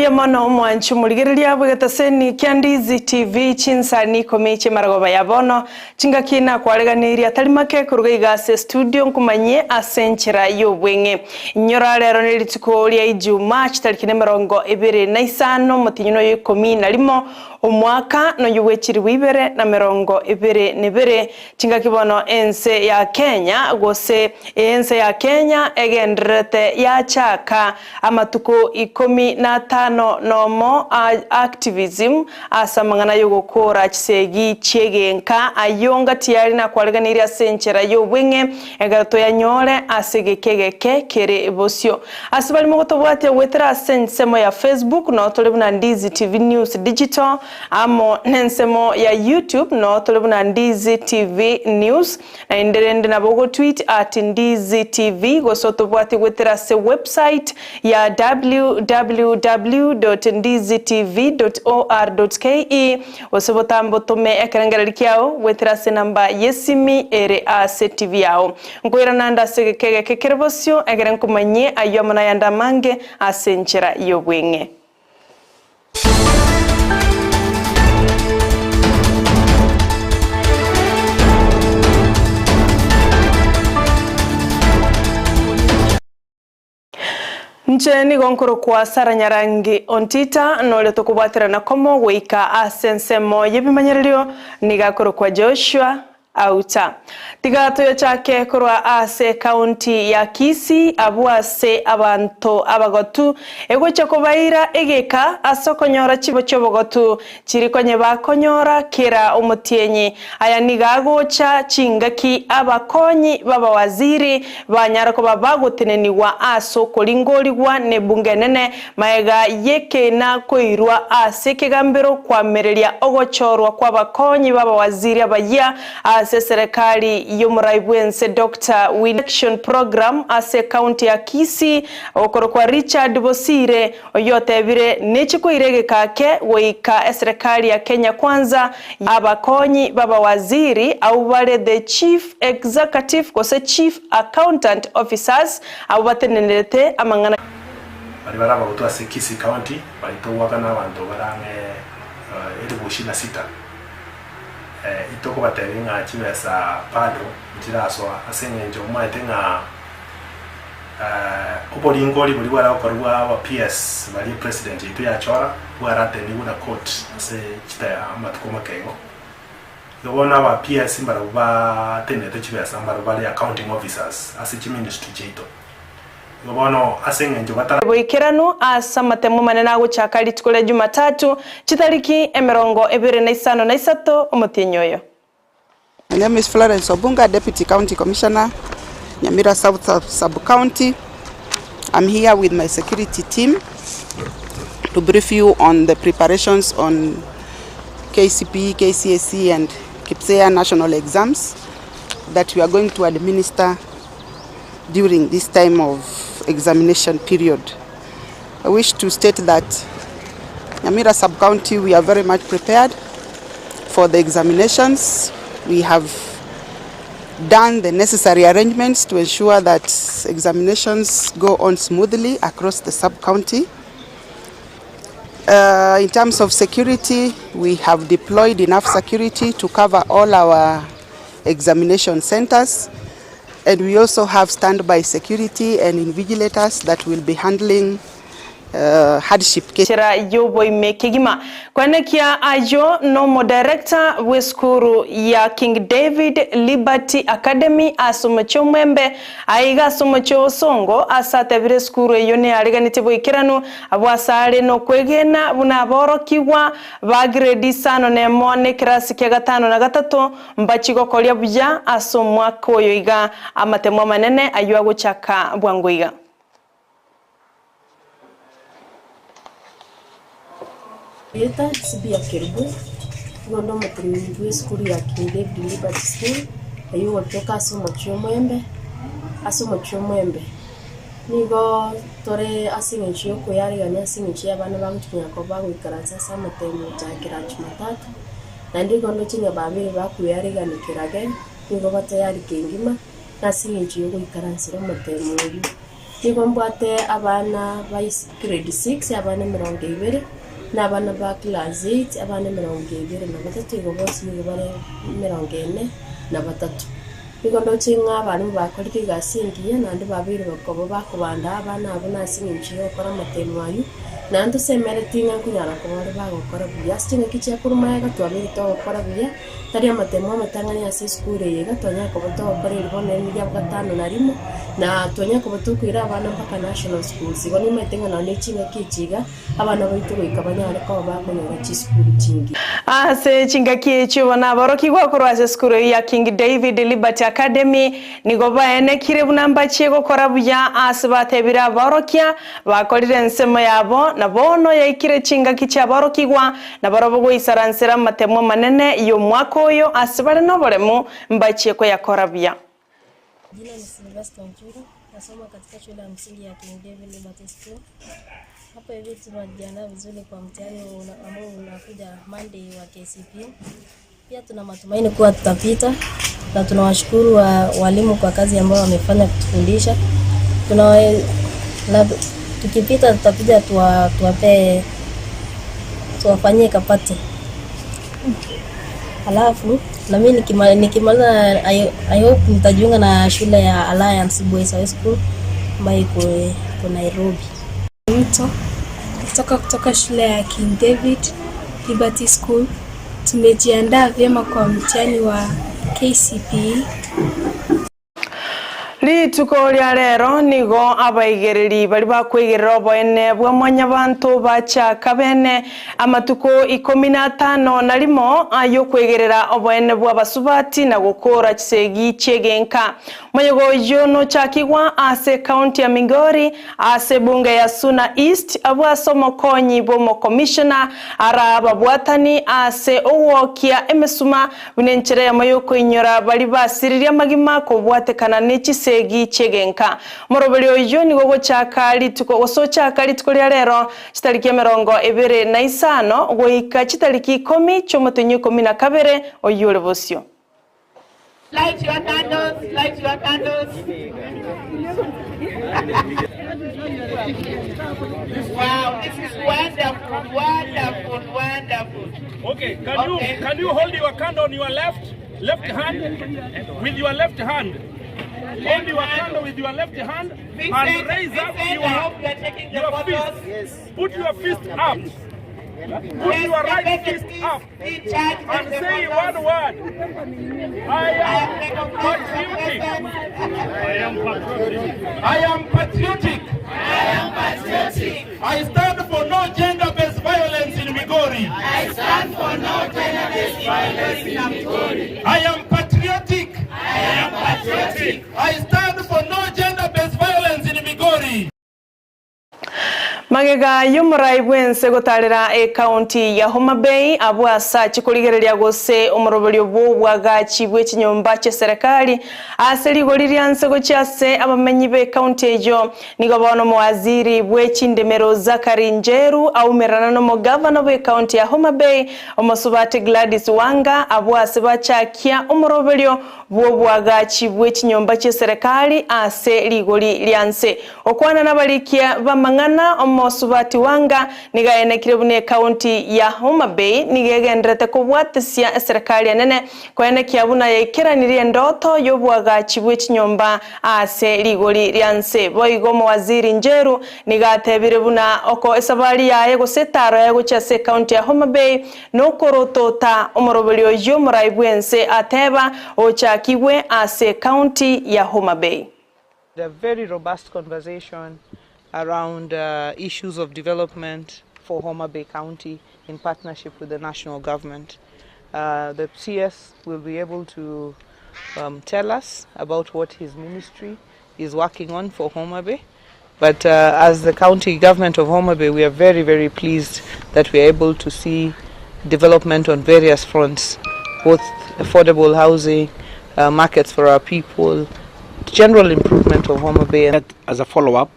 Mbuya mono omwanchi omorigereria bw'egetaseni kia Ndizi TV chinsani ikomi chi'emaragoba ya bono. Chingaki nakwareganeirie atari make koruga iga ase estudio nkomanyie ase enchera y'obweng'e. Inyora rero nerituko ria Ijumaa chitariki nemerongo ebere na isano omotienyi noyo ikomi na rimo omwaka noyo bwechiribu ibere na merongo ebere nebere. Chingaki bono ense ya Kenya gose ense ya Kenya egendererete yachaka amatuko ikomi na atano nomo a activism ase amang'ana y'ogokoora chisegi chi'egenka ayio ngatiari nakwareganeirie ase enchera y'obweng'e ekero toyanyore ase egeka egeke kere bosio. Ase barimo gotobwatia goetera ase ensemo ya Facebook noo tore buna Ndizi TV News Digital Amo nensemo ya YouTube noo tore buna Ndizi TV News, naende rende nabo ogotweet at Ndizi TV gose otobwate goetera ase website ya www.ndizitv.or.ke gose botambe otome ekerengererio kiao goetera ase enamba yesimi ere ase TV yao. Nkoirana ande ase egeka egeke kere bosio egere nkomanyie ayio amo nayande amange ase enchera y'obweng'e. Inche nigo nkorokwa Sara Nyarangi Ontita, nore tokobwaterana komo goika ase ensemo y'ebimanyererio, nigo akorokwa Joshua Auta. Tiga toyachake korwa ase ekaunti ya Kisii abwo ase abanto abagotu egocha kobaira egeka ase okonyora chibo chi'obogotu chiri konye bakonyora kera omotienyi. Aya nigo agocha chingaki abakonyi b'abawaziri banyara koba bagotenenigwa ase okoringorigwa nebunge enene Magega y'ekeina koirwa ase ekegambero koamereria ogochorwa kw'abakonyi b'abawaziri abayia ase eserekari y'omorai bw'ense Doctor William Action Program ase ekaunti ya Kisii okorokwa Richard Bosire oyio otebire nechi koira egeka ake goika eserekari ya Kenya Kwanza abakonyi b'abawaziri abwo bare the Chief Executive gose Chief Accountant Officers abwo batenenerete amang'ana Baria bare abagotu ase Kisii County baria togoakana abanto bare ang'e elifu ishirini na sita itokobatebia ng'a chibesa bado nchirasoa ase eng'encho omanyete ng'a oboringori boria bware gokorwa bwa aba PS baria president yaito yachora bwaratenigwe na court ase chita amatuko make igo. Igo bono aba PS mbarabwo batenenete chibesa mbarabwo bare accounting officers ase chiministry chiaito. Igo bono ase engencho batara. Boikeranu ase amatemo amanene agochaka rituko ria Jumatatu, chitariki 23 omotienyi oyo. My name is Florence Obunga, Deputy County Commissioner, Nyamira South Sub-County. I'm here with my security team to brief you on the preparations on KCPE, KCSE and KPSEA national exams that we are going to administer during this time of examination period. I wish to state that Nyamira sub-county we are very much prepared for the examinations. We have done the necessary arrangements to ensure that examinations go on smoothly across the sub-county. Uh, in terms of security, we have deployed enough security to cover all our examination centers. And we also have standby security and invigilators that will be handling uh, hardship cases. Enchera y'oboime kegima. Koenekia ayio nomodirector bw'esukuru ya King David Liberty Academy ase omochie Omwembe, aiga ase omochie o Bosongo ase atebire esukuru eyio neareganetie boikeranu abwo ase are nokwegena buna aborokigwa ba grade isano nemo na ekerasi kia gatano na gatato Mbachie gokoria buya ase omwaka oyo iga, amatemo amanene ayio agochaka bwango iga. Erieta Sibia Kerubo, nigo onde omoteneneri bw'esukuru ya King David Liberty School, eyio egotoka ase omochie omwembe, ase omochie omwembe. Nigo tore ase eng'encho ya okoyarigania ase eng'encho ya abana bagochia konyara koba bagoikaransa ase amatemo gochakera Jumatatu. Naende igo ndoche ng'a babere bakwearegania kerage, nigo batayari kengima, na ase engencho y'ogoikaransera omotemo oyio. Nigo mbwate abana ba grade 6 abana 20, na abana ba class 8 abana 23, igo bonsi nigo bare 43. Nigo ndoche ng'a abarimu bakorire egasi engiya naende babeire koba bakobanda abana abwo na ase eng'encho y'ogokora amatemo ayio, naende tosemeretie ng'a nkonyara koba bare bagokora buya. Ase chingaki chia korwa magega twabeire togokora buya, tari amatemo amatang'ani ase esukuru eye iga, twanyara koba togokora eri bono eri ria gatano na rimo, na twanyara koba tokoira abana mpaka national schools. Igo nimaete ng'a nonye chingaki echi iga. Abana baito goika banyare koba bakonyora chisukuru chingiya. Ase chingaki echio bono aborokigwa korwa ase esukuru eyio ya King David Liberty Academy nigo baenekire buna mbachie gokora buya ase batebire aborokia bakorire ensemo yabo, na bono yaikire chingaki chi'aborokigwa, na barobwo goisaransera amatemo amanene y'omwaka oyo ase bare noboremu mbachie koyakora buya. Jina ni Sylvester Onchuru, nasoma katika shule ya msingi ya King David Liberty School. Hapa hivi tunajiandaa vizuri kwa mtihani ambao unakuja Monday wa KCPE. Pia tuna matumaini kuwa tutapita na tunawashukuru wa, walimu kwa kazi ambayo wamefanya kutufundisha. Tuna, na tukipita tutakuja tuwa, tuwapee tuwafanyie kapati. Alafu na mimi nikimaliza I hope nitajiunga na shule ya Alliance Boys High School ambayo iko Nairobi. Mto kutoka shule ya King David Liberty School. Tumejiandaa vyema kwa mtihani wa KCPE. Rituko ria rero nigo abaigereri bari bakwaigerera oboene bwa mwanyabanto bachaka bene amatuko 15 na rimo ayokwaigerera oboene bwa basubati na gokora chisegi chiegenka moyego oyo nochakigwa ase county ya Migori ase bunge ya Suna East abwo ase omokonyi bwa omokomishona ara ababwatani ase ogwokia emesuma buna enchera eyemo yokoinyora bari basiririe amagima kobwatekana ne chisegi chiegenka moroberi oyo nigo gochaka rituko gose ochaka rituko ria rero chitariki 25 goika chitariki 10 chiomotenyi 12 oyio ore bosio. Light your candles, light your candles. Wow, this is wonderful, wonderful, wonderful. Okay, can you hold your candle on your left hand with your left hand? Hold your candle with your left hand and Vincent, raise up Vincent, I hope you are taking the your photos. fist. Put your fist up. Put Yes, your right Rebecca, fist please up be in charge of and the say photos. one word. I I am am recognized your patriotic. presence. I am patriotic. I am patriotic. I stand for no gender-based violence in Migori. I stand for no gender-based violence in Migori. I am patriotic. I am patriotic. I stand for no gender-based violence in Migori. Magega y'omorai bwense gotarera ekaunti ya Homa Bay abwo ase chikorigereria gose omoroberio bwo obwagachi bwe chinyomba chia serikali ase rigori ria nse gochia ase abamenyi be ekaunti eyo nigo bono omowaziri bwe chindemero Zachary Njeru aumerana na omogavana bwe ekaunti ya Homa Bay omosubati Gladys Wanga abwo ase bachakia omoroberio bwo obwagachi bwe chinyomba chia serikali ase rigori ria nse okwana nabarikia bamang'ana omosubati Wanga nigaenekire buna ekaunti ya Homa Bay nigegenderete kobwatisia eserikali enene koenekia buna yaikeranirie endoto y'obwagachi bwe chinyomba ase rigori ria nse boigo omowaziri Njeru nigatebire buna oko esabari yaye gose etaro yaye gochia ase ekaunti ya Homa Bay nokorotota omoroberi oyo omorai bwense ateba ochakigwe ase ekaunti ya Homa Bay. A very robust conversation around issues of development for Homa Bay County in partnership with the national government. The CS will be able to tell us about what his ministry is working on for Homa Bay. But as the county government of Homa Bay, we are very, very pleased that we are able to see development on various fronts, both affordable housing, markets for our people, general improvement of Homa Bay. As a follow-up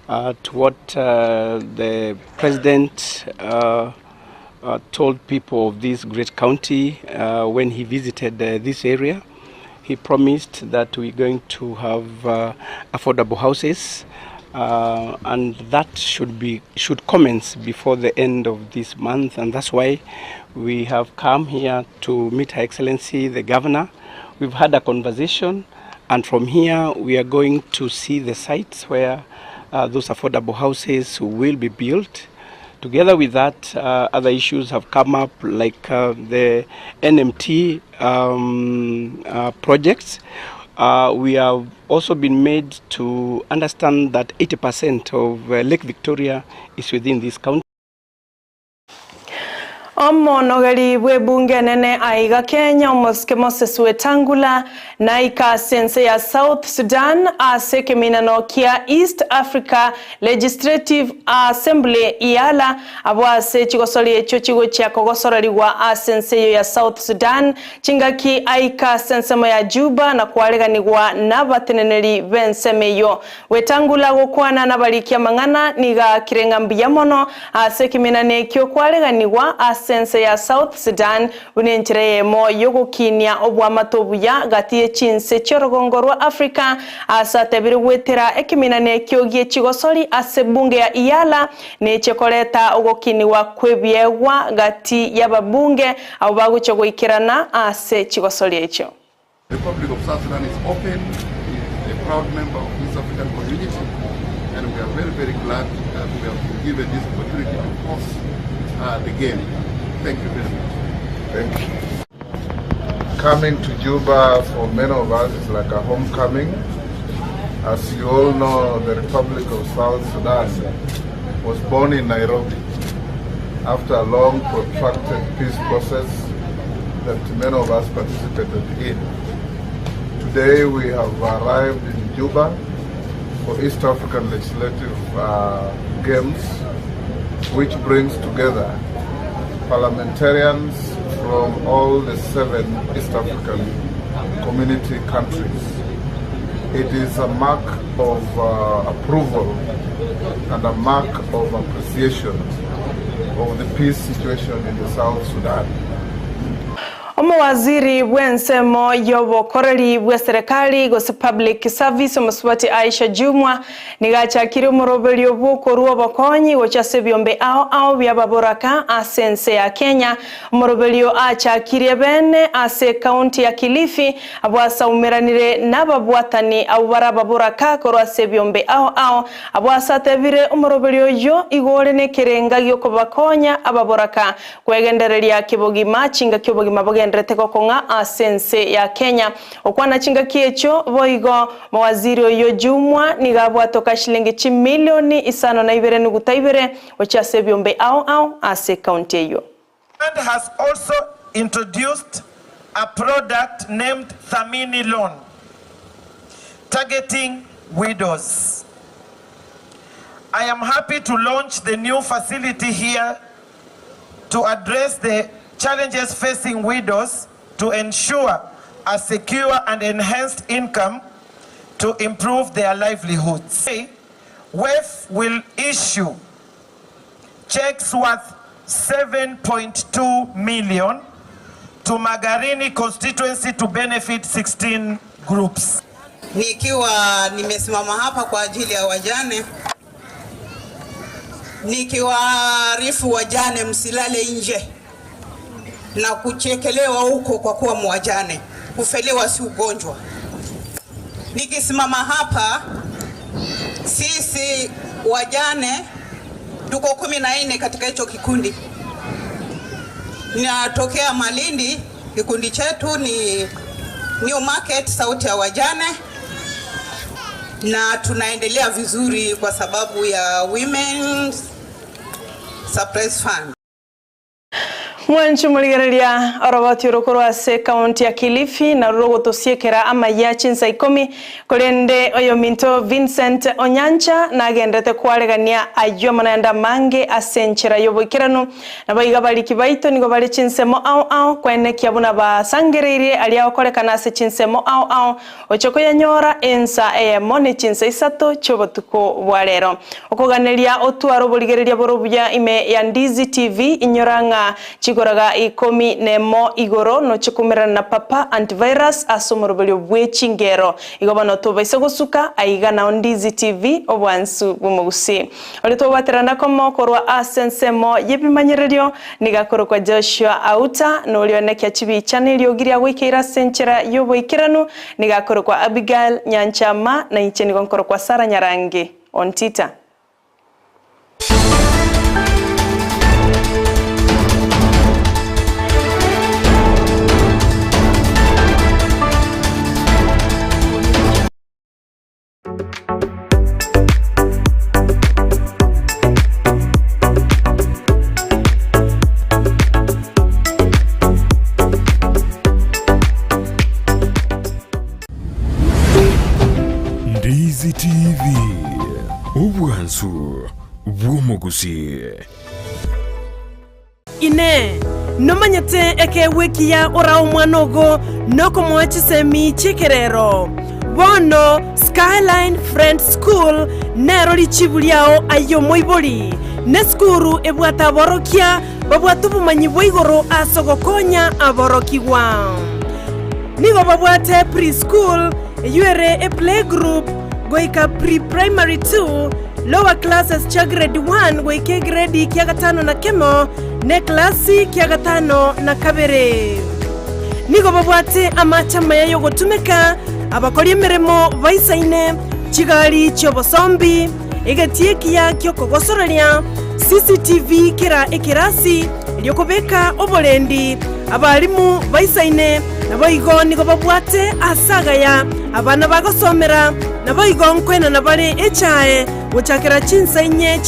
to what the president told people of this great county when he visited this area, He promised that we're going to have uh, affordable houses uh, and that should be should commence before the end of this month and that's why we have come here to meet Her Excellency the Governor. We've had a conversation and from here we are going to see the sites where uh, those affordable houses will be built. Together with that, uh, other issues have come up like uh, the NMT um, uh, projects. Uh, we have also been made to understand that 80% of uh, Lake Victoria is within this county. Omonogeri bw'ebunge enene aiga Kenya omosike Moses Wetangula naika ase ense ya South Sudan ase ekeminano kia East Africa Legislative Assembly, EALA, abwo ase chigosori echio chigochia kogosororigwa ase ense eyio ya South Sudan chingaki aika ase ensemo ya Juba na kwareganigwa nabateneneri b'ensemo eyio. Wetangula gokwana nabariki amang'ana nigo aakire ng'a mbuya mono ase ekeminano ekio kwareganigwa ase ense ya South Sudan buna enchera eyemo y'ogokinia oboamate obuya gati ye chinse chi'orogongo rwa Africa ase atebire goetera ekeminano ekio gie chigosori ase bunge ya EALA neche koreta ogokinigwa kw'ebiegwa gati y'ababunge abwo bagochia goikerana ase chigosori echio. Republic of South Sudan is open, is a proud member of East African community, and we are very, very glad that we have been given this opportunity to host uh, the game. Thank you very much. Thank you. Coming to Juba for many of us is like a homecoming. As you all know, the Republic of South Sudan was born in Nairobi after a long protracted peace process that many of us participated in. Today we have arrived in Juba for East African Legislative uh, Games, which brings together parliamentarians from all the seven East African community countries. It is a mark of uh, approval and a mark of appreciation of the peace situation in the South Sudan. Omowaziri bw'ensemo y'obokoreri bw'eserekari gose Public Service omosubati Aisha Jumwa nigo achakire omoroberio bw'okorua obokonyi gochia ase ebiombe ao ao bi'ababoraka ase ense ya Kenya. Omoroberio achakirie bene ase ekaunti ya Kilifi abwo asaumeranire nababwatani abwo bare ababoraka korwa ase ebiombe ao ao abwo ase atebire omoroberio oyio igo ore nekerenga giokobakonya ababoraka Kwegendereria kebogima chingaki obogima bogendererete gokong'a ase ense ya Kenya. Okwana chingaki echio boigo mowaziri oyio Jumwa nigo abwatoka shilingi chimilioni isano na ibere nuguta ibere gochia ase ebiombe ao ao ase ekaunti eyio. Government has also introduced a product named Thamini Loan targeting widows. I am happy to launch the new facility here to address the challenges facing widows to ensure a secure and enhanced income to improve their livelihoods. WEF will issue checks worth 7.2 million to Magarini constituency to benefit 16 groups. Nikiwa nimesimama hapa kwa ajili ya wajane, nikiwaarifu wajane msilale nje na kuchekelewa huko kwa kuwa mwajane. Kufeliwa si ugonjwa. Nikisimama hapa, sisi wajane tuko 14 katika hicho kikundi. Natokea Malindi, kikundi chetu ni New Market, sauti ya wajane, na tunaendelea vizuri kwa sababu ya Women's Surprise Fund. Mwanchi morigereria oroboti oro korwa ase ekaunti ya Kilifi naru rogotosiekera amaiya chinsa ikomi korende oyominto Vincent Onyancha nagenderete kwaregania ayio amanayande amange ase enchera y'oboikeranu nabo iga abariki baito nigo bare chinsemo ao ao kwaenekia buna basangereirie aria agokorekana ase chinsemo ao ao oche koyanyora ensa eyemo ne chinsa isato chi'obotuko bwa rero. Okoganeria otware oborigereria bore obuya ime ya Ndizi TV inyora ng'a. Chikoraga ikomi nemo igoro noche koumerana na Papa Antivirus ase omoroberio bwe chingero. Igo bono tobaisa gosuka aiga nao Ndizi TV obwansu bw'omogusii. Oria tobwaterana komo korwa ase ensemo y'ebimanyererio nigo akorokwa Joshua Auta, na oria onekia chibicha na eriogi ria goikeira ase enchera y'oboikeranu nigo akorokwa Abigail Nyanchama, na inche nigo nkorokwa Sarah Nyarangi Ontita. Ndizi TV, obwansu bw'omogusii. Inee! Nomanyete ekeegwa ekiya orae omwana ogo nokomoa chisemi chi'ekerero? Bono Skyline Friends School nero richibu riao aye omoibori. Nesukuru ebwate aborokia babwate obomanyi bwa igoro ase ogokonya aborokigwa. Nigo babwate pre-school, eyio ere eplaygroup, goika pre-primary 2, lower classes chia grade 1 goika egredi kia gatano na kemo, na eklasi kia gatano na kabere. Nigo babwate amache amaya y'ogotumeka, abakori emeremo baisaine, chigari chi'obosombi, egetii ekiya ki'okogosoreria, CCTV kera ekerasi, erio kobeka oborendi, abalimu baisaine, naboigo nigo babwate aase agaya abana bagosomera, naboigo nkoenana bare echae gochakera chinsa inye.